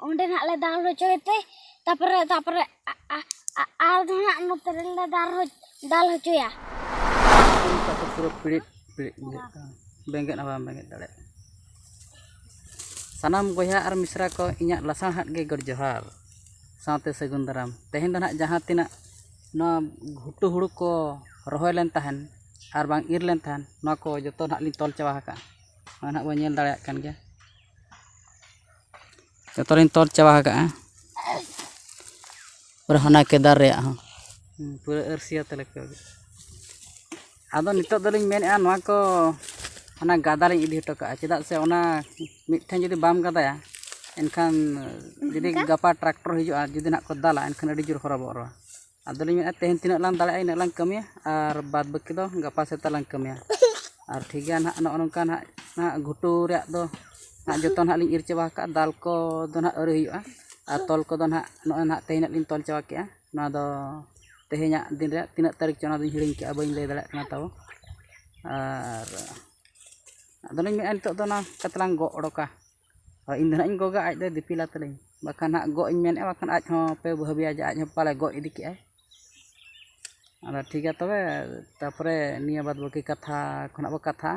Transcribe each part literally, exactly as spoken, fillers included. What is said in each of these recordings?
ᱚᱸᱰᱮ ᱱᱟᱜ ᱞᱮ ᱫᱟᱞ ᱦᱚᱪᱚᱭ ᱛᱮ, ᱛᱟᱯᱚᱨᱮ, ᱛᱟᱯᱚᱨᱮ ᱟ-, ᱟ-, ᱟ-, ᱟᱨ ᱫᱚ ᱱᱟᱜ ᱱᱚᱛᱮ ᱨᱮᱞᱮ ᱫᱟᱞ ᱦᱚ-, ᱫᱟᱞ ᱦᱚᱪᱚᱭᱟ᱾ ᱚᱱᱠᱟ ᱛᱮ ᱯᱩᱨᱟᱹ ᱯᱤᱲᱤᱡ ᱯᱤᱲᱤᱡ ᱵᱩᱡᱷᱟᱹᱜ ᱠᱟᱱᱟ᱾ ᱵᱮᱸᱜᱮᱫ ᱦᱚᱸ ᱵᱟᱢ ᱵᱮᱸᱜᱮᱫ ᱫᱟᱲᱮᱭᱟᱜᱼᱟ᱾ ᱥᱟᱱᱟᱢ ᱵᱚᱭᱦᱟ ᱟᱨ ᱢᱤᱥᱨᱟ ᱠᱚ, ᱤᱧᱟᱹᱜ ᱞᱟᱥᱟᱲᱦᱟᱫ ᱜᱮ ᱜᱚᱰ ᱡᱚᱦᱟᱨ, ᱥᱟᱶᱛᱮ ᱥᱟᱹᱜᱩᱱ ᱫᱟᱨᱟᱢ᱾ ᱛᱮᱦᱮᱧ ᱫᱚ ᱱᱟᱦᱟᱜ ᱡᱟᱦᱟᱸ ᱛᱤᱱᱟᱹᱜ ᱱᱚᱣᱟ ᱜᱷᱩᱴᱩ ᱦᱩᱲᱩ ᱠᱚ ᱨᱚᱦᱚᱭ ᱞᱮᱱ ᱛᱟᱦᱮᱱ ᱟᱨ ᱵᱟᱝ ᱤᱨ ᱞᱮᱱ ᱛᱟᱦᱮᱱ, ᱱᱚᱣᱟ ᱠᱚ ᱡᱚᱛᱚ ᱱᱟᱦᱟᱜ ᱞᱤᱧ ᱛᱚᱞ ᱪᱟᱵᱟ ᱟᱠᱟᱫᱼᱟ᱾ ᱱᱚᱜᱼᱚᱭ ᱱᱟᱦᱟᱜ ᱵᱚᱱ ᱧᱮᱞ ᱫᱟᱲᱮᱭᱟᱜ ᱠᱟᱱ ᱜᱮᱭᱟ, ᱡᱚᱛᱚ ᱞᱤᱧ ᱛᱚᱞ ᱪᱟᱵᱟ ᱟᱠᱟᱫᱼᱟ᱾ ᱯᱩᱨᱟᱹ ᱦᱟᱱᱟ ᱠᱮᱫᱟᱨ ᱨᱮᱭᱟᱜ ᱦᱚᱸ᱾ ᱦᱩᱸ, ᱯᱩᱨᱟᱹ ᱟᱹᱨᱥᱤᱭᱟᱹ ᱛᱮ ᱞᱮᱠᱟ ᱜᱮ᱾ ᱟᱫᱚ ᱱᱤᱛᱚᱜ ᱫᱚᱞᱤᱧ ᱢᱮᱱᱮᱫᱼᱟ, ᱱᱚᱣᱟ ᱠᱚ ᱦᱟᱱᱟ ᱜᱟᱫᱟ ᱞᱤᱧ ᱤᱫᱤ ᱦᱚᱴᱚ ᱠᱟᱜᱼᱟ, ᱪᱮᱫᱟᱜ ᱥᱮ ᱚᱱᱟ ᱢᱤᱫᱴᱷᱮᱱ ᱡᱩᱫᱤ ᱵᱟᱢ ᱜᱟᱫᱟᱭᱟ, ᱮᱱᱠᱷᱟᱱ ᱡᱩᱫᱤ ᱚᱱᱠᱟ? ᱜᱟᱯᱟ ᱴᱨᱟᱠᱴᱚᱨ ᱦᱤᱡᱩᱜᱼᱟ, ᱡᱩᱫᱤ ᱱᱟᱦᱟᱜ ᱠᱚ ᱫᱟᱞᱟ, ᱮᱱᱠᱷᱟᱱ ᱟᱹᱰᱤ ᱡᱳᱨ ᱦᱚᱨᱚᱵᱚᱨᱚᱜᱼᱟ᱾ ᱟᱫᱚᱞᱤᱧ ᱢᱮᱱᱮᱫᱼᱟ, ᱛᱮᱦᱮᱧ ᱛᱤᱱᱟᱹᱜ ᱞᱟᱝ ᱫᱟᱲᱮᱭᱟᱜᱼᱟ, ᱤᱱᱟᱹᱜ ᱞᱟᱝ ᱠᱟᱹᱢᱤᱭᱟ, ᱟᱨ ᱵᱟᱫᱽ ᱵᱟᱹᱠᱤ ᱫᱚ ᱜᱟᱯᱟ ᱥᱮᱛᱟᱜ ᱞᱟᱝ ᱠᱟᱹᱢᱤᱭᱟ᱾ ᱟᱨ ᱴᱷᱤᱠ ᱜᱮᱭᱟ ᱱᱟᱦᱟᱜ, ᱱᱚᱜᱼᱚ ᱱᱚᱝᱠᱟ ᱱᱟᱦᱟᱜ, ᱱᱟᱦᱟᱜ ᱜᱷᱩᱴᱩ ᱨᱮᱭᱟᱜ ᱫᱚ ᱱᱟᱦᱟᱜ ᱡᱚᱛᱚ ᱱᱟᱦᱟᱜ ᱞᱤᱧ ᱤᱨ ᱪᱟᱵᱟ ᱟᱠᱟᱫᱼᱟ᱾ ᱫᱟᱞ ᱠᱚᱫᱚ ᱱᱟᱦᱟᱜ ᱟᱹᱣᱨᱤ ᱦᱩᱭᱩᱜᱼᱟ, ᱟᱨ ᱛᱚᱞ ᱠᱚᱫᱚ ᱱᱟᱦᱟᱜ ᱱᱚᱜᱼᱚᱭ ᱱᱟᱦᱟᱜ ᱛᱮᱦᱮᱧ ᱱᱟᱦᱟᱜ ᱞᱤᱧ ᱛᱚᱞ ᱪᱟᱵᱟ ᱠᱮᱜᱼᱟ᱾ ᱱᱚᱣᱟ ᱫᱚ ᱛᱮᱦᱮᱧᱟᱜ ᱫᱤᱱ ᱨᱮᱭᱟᱜ ᱛᱤᱱᱟᱹᱜ ᱛᱟᱹᱨᱤᱠᱷ ᱪᱚ, ᱚᱱᱟ ᱫᱚᱧ ᱦᱤᱲᱤᱧ ᱠᱮᱜᱼᱟ, ᱵᱟᱹᱧ ᱞᱟᱹᱭ ᱫᱟᱲᱮᱭᱟᱜ ᱠᱟᱱᱟ ᱛᱟᱵᱚ᱾ ᱟᱨ ᱟᱫᱚᱞᱤᱧ ᱢᱮᱱᱮᱫᱼᱟ, ᱱᱤᱛᱚᱜ ᱫᱚ ᱚᱱᱟ ᱠᱟᱛᱮ ᱞᱟᱝ ᱜᱚᱜ ᱚᱰᱚᱠᱟ᱾ ᱦᱳᱭ, ᱤᱧ ᱫᱚ ᱱᱟᱦᱟᱜ ᱤᱧ ᱜᱚᱜᱟ, ᱟᱡ ᱫᱚᱭ ᱫᱤᱯᱤᱞᱟ ᱛᱟᱹᱞᱤᱧ᱾ ᱵᱟᱠᱷᱟᱱ ᱦᱟᱸᱜ ᱜᱚᱜ ᱤᱧ ᱢᱮᱱᱮᱫᱼᱟ, ᱵᱟᱠᱷᱟᱱ ᱟᱡ ᱦᱚᱸ ᱯᱮ ᱵᱷᱟᱹᱵᱤᱭᱟ ᱡᱮ ᱟᱡ ᱦᱚᱸ ᱯᱟᱞᱮ ᱜᱚᱜ ᱤᱫᱤ ᱠᱮᱜᱼᱟᱭ᱾ ᱟᱫᱚ ᱴᱷᱤᱠ ᱜᱮᱭᱟ ᱛᱚᱵᱮ, ᱛᱟᱨᱯᱚᱨᱮ ᱱᱤᱭᱟᱹ ᱵᱟᱫᱽ ᱵᱟᱹᱠᱤ ᱠᱟᱛᱷᱟ ᱠᱷᱚᱱᱟᱜ ᱵᱚ ᱠᱟᱛᱷᱟ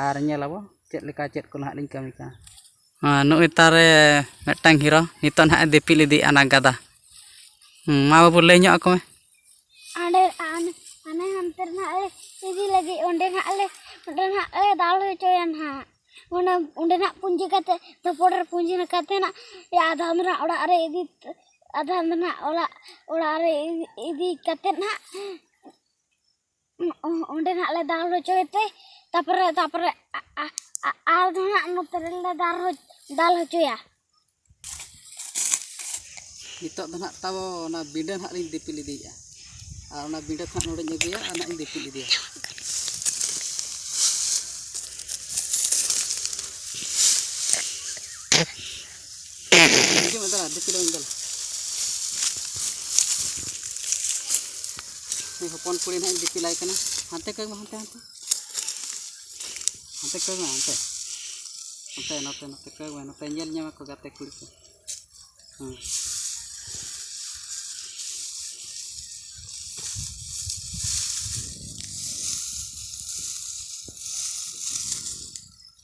ᱟᱨ ᱧᱮᱞ ᱟᱵᱚ ᱪᱮᱫ ᱞᱮᱠᱟ ᱪᱮᱫ ᱠᱚ ᱱᱟᱦᱟᱜ ᱞᱤᱧ ᱠᱟᱹᱢᱤ ᱠᱟᱱᱟ᱾ ᱦᱮᱸ, ᱱᱩᱜᱼᱩᱭ ᱛᱟᱨᱮ ᱢᱤᱫᱴᱟᱝ ᱦᱤᱨᱳ ᱱᱤᱛᱚᱜ ᱱᱟᱦᱟᱜ ᱮ ᱫᱤᱯᱤᱞ ᱤᱫᱤᱭᱮᱫᱼᱟ ᱚᱱᱟ ᱜᱟᱫᱟ᱾ ᱦᱮᱸ, ᱢᱟ ᱵᱟᱹᱵᱩ, ᱞᱟᱹᱭ ᱧᱚᱜ ᱟᱠᱚ ᱢᱮ᱾ ᱦᱟᱸᱰᱮ, ᱦᱟᱱᱮ, ᱦᱟᱱᱮ ᱦᱟᱱᱛᱮ ᱨᱮ ᱱᱟᱦᱟᱜ ᱞᱮ ᱤᱫᱤ ᱞᱟᱹᱜᱤᱫ, ᱚᱸᱰᱮ ᱱᱟᱦᱟᱜ ᱞᱮ, ᱚᱸᱰᱮ ᱱᱟᱦᱟᱜ ᱞᱮ ᱫᱟᱞ ᱦᱚᱪᱚᱭᱟ ᱱᱟᱦᱟᱜ᱾ ᱚᱱᱟ, ᱚᱸᱰᱮ ᱱᱟᱦᱟᱜ ᱯᱩᱸᱡᱤ ᱠᱟᱛᱮ, ᱛᱷᱚᱯᱚᱲ ᱨᱮ ᱯᱩᱸᱡᱤ ᱠᱟᱛᱮ ᱱᱟᱦᱟᱜ, ᱟᱫᱷᱟ ᱫᱚ ᱱᱟᱦᱟᱜ ᱚᱲᱟᱜ ᱨᱮ ᱤᱫᱤ, ᱟᱫᱷᱟ ᱫᱚ ᱱᱟᱦᱟᱜ ᱚᱲᱟᱜ, ᱚᱲᱟᱜ ᱨᱮ ᱤᱫᱤ, ᱤᱫᱤ ᱠᱟᱛᱮ ᱱᱟᱦᱟᱜ, ᱚᱸᱰᱮ ᱱᱟᱦᱟᱜ ᱞᱮ ᱫᱟᱞ ᱦᱚᱪᱚᱭ ᱛᱮ, ᱛᱟᱯᱚᱨᱮ, ᱛᱟᱯᱚᱨᱮ ᱟ-, ᱟ-, ᱟ-, ᱟᱨ ᱫᱚ ᱱᱟᱦᱟᱜ ᱱᱚᱛᱮ ᱨᱮᱞᱮ ᱫᱟᱞ ᱦᱚ-, ᱫᱟᱞ ᱦᱚᱪᱚᱭᱟ᱾ ᱱᱤᱛᱚᱜ ᱫᱚ ᱱᱟᱦᱟᱜ ᱛᱟᱵᱚ ᱚᱱᱟ ᱵᱤᱸᱰᱟᱹ ᱱᱟᱦᱟᱜ ᱞᱤᱧ ᱫᱤᱯᱤᱞ ᱤᱫᱤᱭᱮᱫᱼᱟ, ᱟᱨ ᱚᱱᱟ ᱵᱤᱸᱰᱟᱹ ᱠᱷᱚᱱᱟᱜ ᱱᱚᱰᱮᱧ ᱟᱹᱜᱩᱭᱟ ᱟᱨ ᱱᱟᱦᱟᱜ ᱤᱧ ᱫᱤᱯᱤᱞ ᱤᱫᱤᱭᱟ᱾ ᱦᱤᱡᱩᱜ ᱢᱮ, ᱫᱮᱞᱟ, ᱫᱤᱯᱤᱞ ᱟᱹᱧ, ᱫᱮᱞᱟ᱾ ᱩᱱᱤ ᱦᱚᱯᱚᱱ ᱠᱩᱲᱤ ᱱᱟᱦᱟᱜ ᱤᱧ ᱫᱤᱯᱤᱞᱟᱭ ᱠᱟᱱᱟ᱾ ᱦᱟᱱᱛᱮ ᱠᱚᱭᱚᱜ ᱢᱮ, ᱦᱟᱱᱛᱮ, ᱦᱟᱱᱛᱮ᱾ ᱦᱟᱱᱛᱮ ᱠᱚᱭᱚᱜ ᱢᱮ, ᱦᱟᱱᱛᱮ᱾ ᱱᱚᱛᱮ, ᱱᱚᱛᱮ, ᱱᱚᱛᱮ ᱠᱚᱭᱚᱜ ᱢᱮ, ᱱᱚᱛᱮ ᱧᱮᱞ ᱧᱟᱢᱟ ᱠᱚ ᱜᱟᱛᱮ ᱠᱩᱲᱤ ᱠᱚ᱾ ᱦᱮᱸ᱾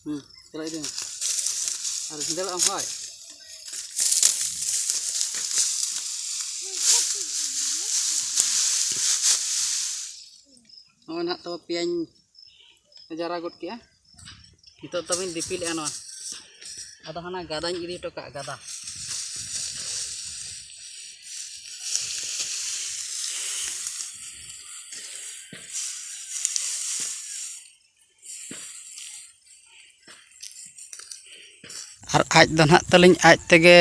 ᱦᱮᱸ, ᱪᱟᱞᱟᱜ ᱤᱫᱤ ᱢᱮ᱾ ᱟᱨ ᱵᱷᱤᱸᱫᱟᱹᱲᱚᱜ ᱟᱢ ᱦᱳᱭ᱾ ᱱᱚᱜᱼᱚᱭ ᱱᱟᱦᱟᱜ ᱛᱟᱵᱚ ᱯᱮᱸᱭᱟᱡᱽ ᱡᱟᱣᱨᱟ ᱜᱚᱫ ᱠᱮᱜᱼᱟ᱾ ᱱᱤᱛᱚᱜ ᱛᱟᱵᱚᱧ ᱫᱤᱯᱤᱞᱮᱜᱼᱟ ᱱᱚᱣᱟ᱾ ᱟᱫᱚ ᱦᱟᱱᱟ ᱜᱟᱫᱟᱧ ᱤᱫᱤ ᱦᱚᱴᱚ ᱠᱟᱜᱼᱟ, ᱜᱟᱫᱟ᱾ ᱟᱨ ᱟᱡ ᱫᱚ ᱱᱟᱦᱟᱜ ᱛᱟᱹᱞᱤᱧ ᱟᱡ ᱛᱮᱜᱮ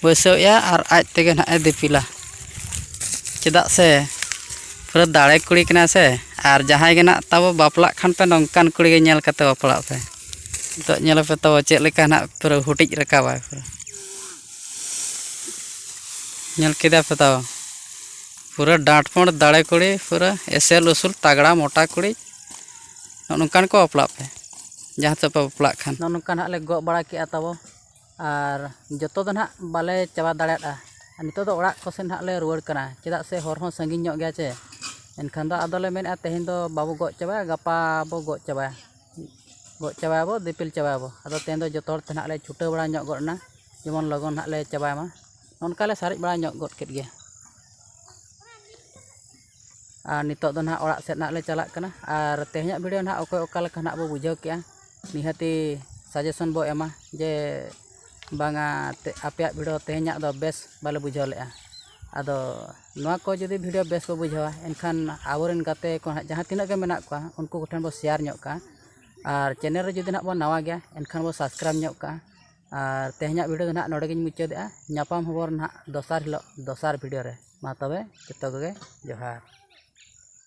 ᱵᱟᱹᱭᱥᱟᱹᱣᱮᱜᱼᱟ ᱟᱨ ᱟᱡ ᱛᱮᱜᱮ ᱱᱟᱦᱟᱜ ᱮ ᱫᱤᱯᱤᱞᱟ᱾ ᱪᱮᱫᱟᱜ ᱥᱮ ᱯᱩᱨᱟᱹ ᱫᱟᱲᱮ ᱠᱩᱲᱤ ᱠᱟᱱᱟᱭ ᱥᱮ᱾ ᱟᱨ ᱡᱟᱦᱟᱸᱭ ᱜᱮ ᱱᱟᱦᱟᱜ ᱛᱟᱵᱚ ᱵᱟᱯᱞᱟᱜ ᱠᱷᱟᱱ ᱯᱮ, ᱱᱚᱝᱠᱟᱱ ᱠᱩᱲᱤ ᱜᱮ ᱧᱮᱞ ᱠᱟᱛᱮ ᱵᱟᱯᱞᱟᱜ ᱯᱮ᱾ ᱱᱤᱛᱚᱜ ᱧᱮᱞ ᱯᱮ ᱛᱟᱵᱚ ᱪᱮᱫ ᱞᱮᱠᱟ ᱱᱟᱦᱟᱜ ᱯᱩᱨᱟᱹ ᱦᱩᱴᱤᱡ ᱨᱟᱠᱟᱵᱟᱭ ᱯᱩᱨᱟᱹ᱾ ᱧᱮᱞ ᱠᱮᱫᱟ ᱯᱮ ᱛᱟᱵᱚ᱾ ᱯᱩᱨᱟᱹ ᱰᱟᱸᱴ ᱯᱚᱸᱰ ᱫᱟᱲᱮ ᱠᱩᱲᱤ, ᱯᱩᱨᱟᱹ ᱮᱥᱮᱞ ᱩᱥᱩᱞ ᱛᱟᱜᱽᱲᱟ ᱢᱚᱴᱟ ᱠᱩᱲᱤ᱾ ᱱᱚᱜᱼᱚ ᱱᱚᱝᱠᱟᱱ ᱠᱚ ᱵᱟᱯᱞᱟᱜ ᱯᱮ, ᱡᱟᱦᱟᱸ ᱥᱮᱫ ᱯᱮ ᱵᱟᱯᱞᱟᱜ ᱠᱷᱟᱱ᱾ ᱱᱚᱜᱼᱚ ᱱᱚᱝᱠᱟ ᱱᱟᱦᱟᱜ ᱞᱮ ᱜᱚᱜ ᱵᱟᱲᱟ ᱠᱮᱜᱼᱟ ᱛᱟᱵᱚ, ᱟᱨ ᱡᱚᱛᱚ ᱫᱚ ᱱᱟᱦᱟᱜ ᱵᱟᱞᱮ ᱪᱟᱵᱟ ᱫᱟᱲᱮᱭᱟᱫᱼᱟ᱾ ᱱᱤᱛᱚᱜ ᱫᱚ ᱚᱲᱟᱜ ᱠᱚ ᱥᱮᱫ ᱱᱟᱦᱟᱜ ᱞᱮ ᱨᱩᱣᱟᱹᱲ ᱠᱟᱱᱟ, ᱪᱮᱫᱟᱜ ᱥᱮ ᱦᱚᱨ ᱦᱚᱸ ᱥᱟᱺᱜᱤᱧ ᱧᱚᱜ ᱜᱮᱭᱟ ᱪᱮ᱾ ᱮᱱᱠᱷᱟᱱ ᱫᱚ ᱟᱫᱚ ᱞᱮ ᱢᱮᱱᱮᱫᱼᱟ, ᱛᱮᱦᱮᱧ ᱫᱚ ᱵᱟᱵᱚ ᱜᱚᱜ ᱪᱟᱵᱟᱭᱟ, ᱜᱟᱯᱟ ᱵᱚ ᱜᱚᱜ ᱪᱟᱵᱟᱭᱟ, ᱜᱚᱜ ᱪᱟᱵᱟᱭᱟᱵᱚ, ᱫᱤᱯᱤᱞ ᱪᱟᱵᱟᱭᱟᱵᱚ᱾ ᱟᱫᱚ ᱛᱮᱦᱮᱧ ᱫᱚ ᱡᱚᱛᱚ ᱦᱚᱲ ᱛᱮ ᱱᱟᱦᱟᱜ ᱞᱮ ᱪᱷᱩᱴᱟᱹᱣ ᱵᱟᱲᱟ ᱧᱚᱜ ᱜᱚᱫ ᱮᱱᱟ, ᱡᱮᱢᱚᱱ ᱞᱚᱜᱚᱱ ᱱᱟᱦᱟᱜ ᱞᱮ ᱪᱟᱵᱟᱭ ᱢᱟ᱾ ᱚᱱᱠᱟ ᱞᱮ ᱥᱟᱨᱮᱡ ᱵᱟᱲᱟ ᱧᱚᱜ ᱜᱚᱫ ᱠᱮᱫ ᱜᱮ᱾ ᱟᱨ ᱱᱤᱛᱚᱜ ᱫᱚ ᱱᱟᱦᱟᱜ ᱚᱲᱟᱜ ᱥᱮᱫ ᱱᱟᱦᱟᱜ ᱞᱮ ᱪᱟᱞᱟᱜ ᱠᱟᱱᱟ᱾ ᱟᱨ ᱛᱮᱦᱮᱧᱟᱜ video ᱱᱟᱦᱟᱜ ᱚᱠᱚᱭ ᱚᱠᱟ ᱞᱮᱠᱟ ᱱᱟᱦᱟᱜ ᱵᱚ ᱵᱩᱡᱷᱟᱹᱣ ᱠᱮᱜᱼᱟ, ᱱᱤᱦᱟᱹᱛᱤ suggestion ᱵᱚ ᱮᱢᱟ ᱡᱮ ᱵᱟᱝᱟ, ᱛᱮ-, ᱟᱯᱮᱭᱟᱜ video ᱛᱮᱦᱮᱧᱟᱜ ᱫᱚ ᱵᱮᱥ ᱵᱟᱞᱮ ᱵᱩᱡᱷᱟᱹᱣ ᱞᱮᱜᱼᱟ᱾ ᱟᱫᱚ ᱱᱚᱣᱟ ᱠᱚ ᱡᱩᱫᱤ video ᱵᱮᱥ ᱵᱚ ᱵᱩᱡᱷᱟᱹᱣᱟ, ᱮᱱᱠᱷᱟᱱ ᱟᱵᱚᱨᱮᱱ ᱜᱟᱛᱮ ᱠᱚ ᱱᱟᱦᱟᱜ ᱡᱟᱦᱟᱸ ᱛᱤᱱᱟᱹᱜ ᱜᱮ ᱢᱮᱱᱟᱜ ᱠᱚᱣᱟ, ᱩᱱᱠᱩ ᱠᱚᱴᱷᱮᱱ ᱵᱚ share ᱧᱚᱜ ᱠᱟᱜᱼᱟ᱾ ᱟᱨ channel ᱨᱮ ᱡᱩᱫᱤ ᱱᱟᱦᱟᱜ ᱵᱚ ᱱᱟᱣᱟ ᱜᱮᱭᱟ, ᱮᱱᱠᱷᱟᱱ ᱵᱚ subscribe ᱧᱚᱜ ᱠᱟᱜᱼᱟ᱾ ᱟᱨ ᱛᱮᱦᱮᱧᱟᱜ video ᱫᱚ ᱱᱟᱦᱟᱜ ᱱᱚᱰᱮ ᱜᱤᱧ ᱢᱩᱪᱟᱹᱫᱮᱜᱼᱟ᱾ ᱧᱟᱯᱟᱢ ᱦᱚᱵᱚᱨ ᱱᱟᱦᱟᱜ ᱫᱚᱥᱟᱨ ᱦᱤᱞᱳᱜ, ᱫᱚᱥᱟᱨ video ᱨᱮ᱾ ᱢᱟ ᱛᱚᱵᱮ ᱡᱚᱛᱚ ᱠᱚᱜᱮ ᱡᱚᱦᱟᱨ᱾